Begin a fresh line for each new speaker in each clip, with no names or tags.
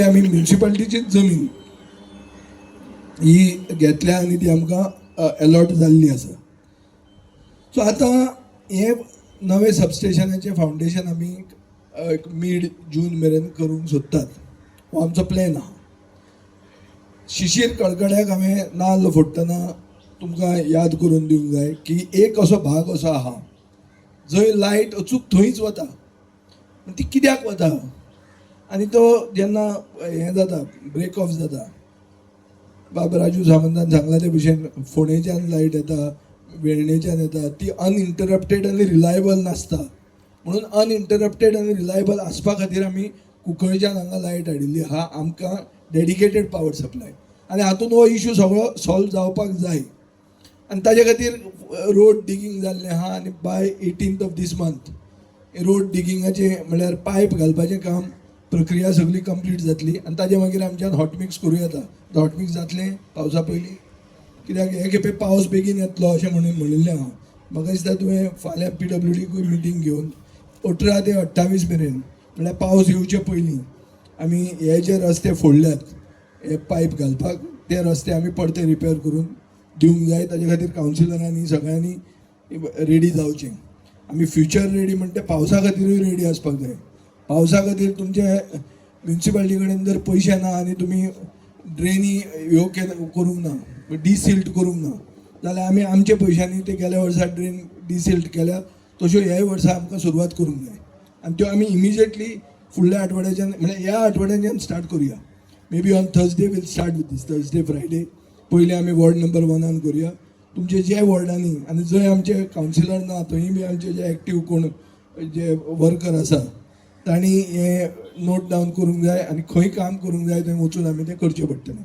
आमी म्युन्सिपाल्टीचीच जमीन ही घेतल्या आनी ती आमकां एलॉट जाल्ली आसा. सो आतां हें नवें सबस्टेशनाचें फावंडेशन आमी एक मीड जून मेरेन करूंक सोदतात, हो आमचो प्लॅन आहा. शिशीर कडकड्याक हांवें नाल्ल फोडटना तुमकां याद करून दिवंक जाय की एक असो भाग असो आहा जंय लायट अचूक थंयच वता. ती कित्याक वता आनी तो जेन्ना हें जाता, ब्रेक ऑफ जाता, बाब राजू सामंतान सांगला ते भशेन फोंडेच्यान लायट येता, वेर्णेच्यान येता, ती अनइंटरप्टेड आनी रिलायबल नासता. म्हणून अनइंटरप्टेड आनी रिलायबल आसपा खातीर आमी कुंकळच्यान हांगा लायट हाडिल्ली आहा, आमकां डेडिकेटेड पावर सप्लाय. आनी हातूंत हो इशू सगळो सॉल्व जावपाक जाय आनी ताजे खातीर रोड डिगींग जाल्लें आहा आनी by 18th of this month road डिगींगाचें, म्हणल्यार पायप घालपाचें काम, प्रक्रिया सगळी कंप्लीट जातली आनी ताजे मागीर आमच्यान हॉटमिक्स करूं येता. हॉटमिक्स जातलें पावसा पयलीं, कित्याक हे खेपे पावस बेगीन येतलो अशें म्हणून म्हणिल्लें हांव. म्हाका दिसता तुवें फाल्यां पीडब्ल्यूडीकूय मिटींग घेवन 18 ते 28 मेरेन, म्हणल्यार पावस येवचे पयलीं, आमी हे जे रस्ते फोडल्यात हे पायप घालपाक, ते रस्ते आमी परते रिपेर करून दिवंक जाय. ताजे खातीर कावन्सिलरांनी सगळ्यांनी रेडी जावचें. आमी फ्युचर रेडी म्हणटा, पावसा खातीरूय रेडी आसपाक जाय. पावसा खातीर तुमचे म्युन्सिपाल्टी कडेन जर पयशे ना आनी तुमी ड्रेनी ह्यो करूंक ना, डिसिल्ट करूंक ना जाल्यार आमी आमच्या पयशांनी ते गेल्या वर्सा ड्रेन डिसिल्ट केल्या, तश्यो ह्याय वर्सा आमकां सुरवात करूंक जाय आनी त्यो आमी इमिजिएटली फुडल्या आठवड्याच्यान, म्हळ्यार ह्या आठवड्याच्यान स्टार्ट करुया. Maybe on Thursday we'll start with this, Thursday, Friday. पयलीं आमी वॉर्ड नंबर वनान करुया. तुमचे जे वॉर्डांनी आनी जंय आमचे कावन्सिलर ना थंय बी आमचे जे एक्टीव कोण जे वर्कर आसा तांणी हें नोट डावन करूंक जाय आनी खंय काम करूंक जाय थंय वचून आमी तें करचें पडटलें,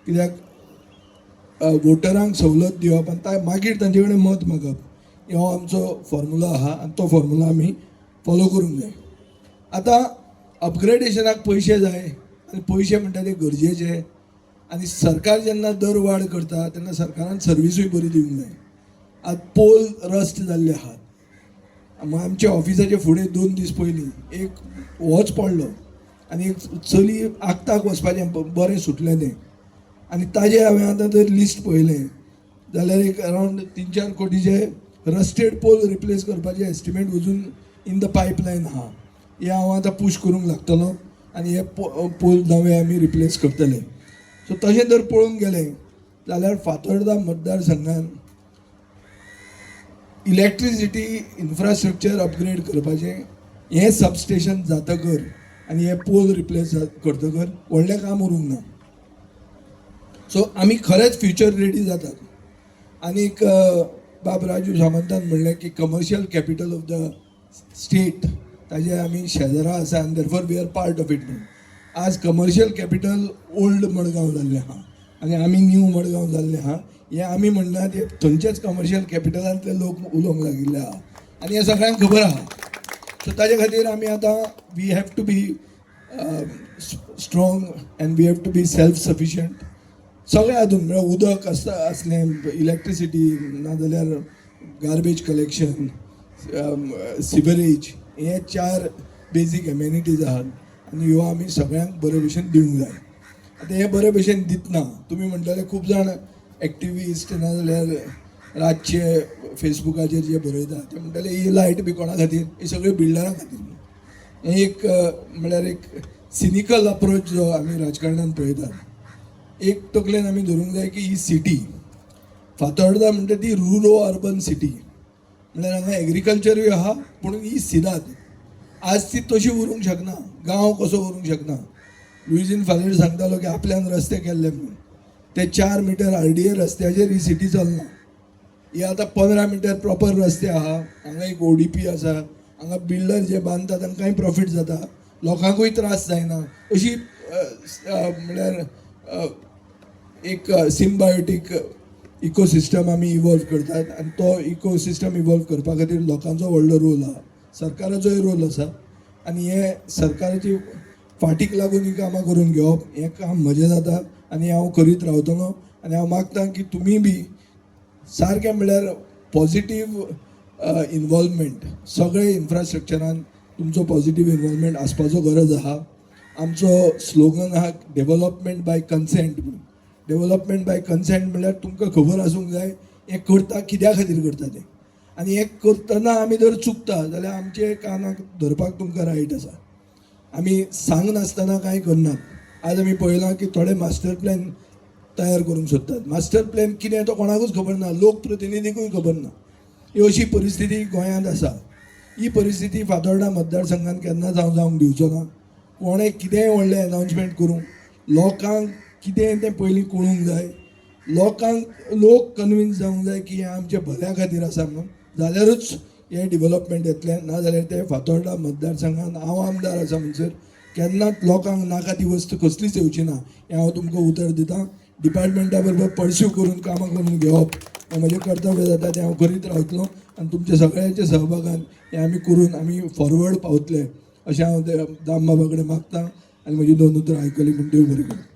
कित्याक वोटरांक सवलत दिवप आनी मागीर तांचे कडेन मत मागप हो आमचो फॉर्मुला आहा आनी तो फॉर्मुला आमी फॉलो करूंक जाय. आतां अपग्रेडेशनाक पयशे जाय आनी पयशे म्हणटा ते गरजेचे आनी सरकार जेन्ना दर वाड करता तेन्ना सरकारान सर्विसूय बरी दिवंक जाय. आतां पोल रस्ट जाल्ले आहात. आमच्या ऑफिसाचे फुडें 2 दीस पयलीं एक होच पडलो आनी एक चली आगताक वचपाचें, बरें सुटलें तें. आनी ताजें हांवें आतां जर लिस्ट पळयलें जाल्यार एक अरावंड 3-4 कोटीचे रस्टेड पोल रिप्लेस करपाचें एस्टिमेट अजून इन the pipeline आहा. हें हांव आतां पूश करूंक लागतलो आनी हे पोल नवे आमी रिप्लेस करतले. सो तशें जर पळोवंक गेलें जाल्यार फातोर्डा मतदारसंघान इलेक्ट्रिसिटी इन्फ्रास्ट्रक्चर अपग्रेड करपाचें हें सबस्टेशन जातकर आनी हे पोल रिप्लेस करतकर व्हडलें काम उरूंक ना. सो आमी खरेंच फ्युचर रेडी जातात. आनीक बाब राजू सामंतान म्हणलें की commercial capital of the state ताजे आमी शेजरा आसा आनी therefore we are part of it म्हणून. आज कमर्शियल कॅपिटल ओल्ड मडगांव जाल्लें आहा आनी आमी न्यू मडगांव जाल्लें आहा. हें आमी म्हणना, ते थंयचेच कमर्शियल कॅपिटलांतले लोक उलोवंक लागिल्ले आहा आनी हें सगळ्यांक खबर आहा. सो ताजे खातीर आमी आतां we have to be strong and we have to be self sufficient सगळ्या हातून, म्हळ्यार उदक आसता आसलें, इलेक्ट्रिसिटी, नाजाल्यार गार्बेज कलेक्शन, सिवरेज, हे चार बेजीक एमेनिटीज आहात आनी ह्यो आमी सगळ्यांक बरे भशेन दिवंक जाय. आतां हे बरे भशेन दितना तुमी म्हणटले, खूब जाण एक्टिविस्ट नाजाल्यार रातचे फेसबुकाचेर जे बरयता ते म्हणटले, ही लायट बी कोणा खातीर, ही सगळी बिल्डरां खातीर. हें एक म्हळ्यार एक सिनिकल अप्रोच जो आमी राजकारणान पळयतात. एक तकलेन आमी धरूंक जाय की ही सिटी फातोर्डा म्हणटा ती रुरो अर्बन सिटी, म्हणल्यार हांगा एग्रीकल्चरूय आहा, पूण ही सिदाद आज ती तशी उरूंक शकना, गांव कसो उरूंक शकना. लुईझीन फालेर सांगतालो की आपल्यान रस्ते केल्ले म्हणून, ते 4 मिटर आरडीए रस्त्याचेर ही सिटी चलना. ही आतां 15 मिटर प्रॉपर रस्ते आहा. हांगा एक ओडीपी आसा. हांगा बिल्डर जे बांदता तांकांय प्रॉफीट जाता, लोकांकूय त्रास जायना. अशी म्हणल्यार एक सिम्बायोटीक इकोसिस्टम आमी इवॉल्व करतात आनी तो इकोसिस्टम इवॉल्व करपा खातीर लोकांचो व्हडलो रोल आहा, सरकाराचोय रोल आसा. आनी हे सरकाराची फाटीक लागून ही कामां करून घेवप हें काम म्हजें जाता आनी हांव करीत रावतलो. आनी हांव मागता की तुमी बी सारकें, म्हणल्यार पॉझिटीव इनवॉल्वमेंट, सगळे इन्फ्रास्ट्रक्चरान तुमचो पॉझिटीव इनवॉल्वमेंट आसपाचो गरज आहा. आमचो स्लोगन आहा डेवलपमेंट बाय कन्सेंट म्हणून. डेवलपमेंट बाय कन्सेंट म्हणल्यार तुमकां खबर आसूंक जाय हें करता कित्या खातीर करता तें. आनी हें करतना आमी जर चुकता जाल्यार आमचे कानाक धरपाक तुमकां रायट आसा. आमी सांगनासतना कांय करनात. आज आमी पळयलां की थोडे मास्टर प्लॅन तयार करूंक सोदतात. मास्टर प्लॅन कितें तो कोणाकूच खबर ना, लोकप्रतिनिधीकूय खबर ना. ही अशी परिस्थिती गोंयांत आसा. ही परिस्थिती फातोर्डा मतदारसंघात केन्नाच हांव जावंक दिवचो ना. कोणें कितेंय व्हडलें अनावन्समेंट करूं, लोकांक कितें तें पयलीं कळूंक जाय. लोकांक लोक कन्विन्स जावंक जाय की हें आमच्या भल्या खातीर आसा म्हणून, जाल्यारूच हें डिवलपमेंट येतलें. नाजाल्यार तें फातोर्डा मतदारसंघात हांव आमदार आसा म्हणसर केन्नाच लोकांक नाका ती वस्त कसलीच येवची ना, हें हांव तुमकां उतर दितां. डिपार्टमेंटा बरोबर पर्स्यू करून कामां करून घेवप हें म्हजें कर्तव्य जाता, तें हांव करीत रावतलो आनी तुमच्या सगळ्यांच्या सहभागान हें आमी करून आमी फॉरवर्ड पावतले अशें हांव दामबाबा कडेन मागता आनी म्हजी दोन उतरां आयकलीं म्हूण देव बरें करूं.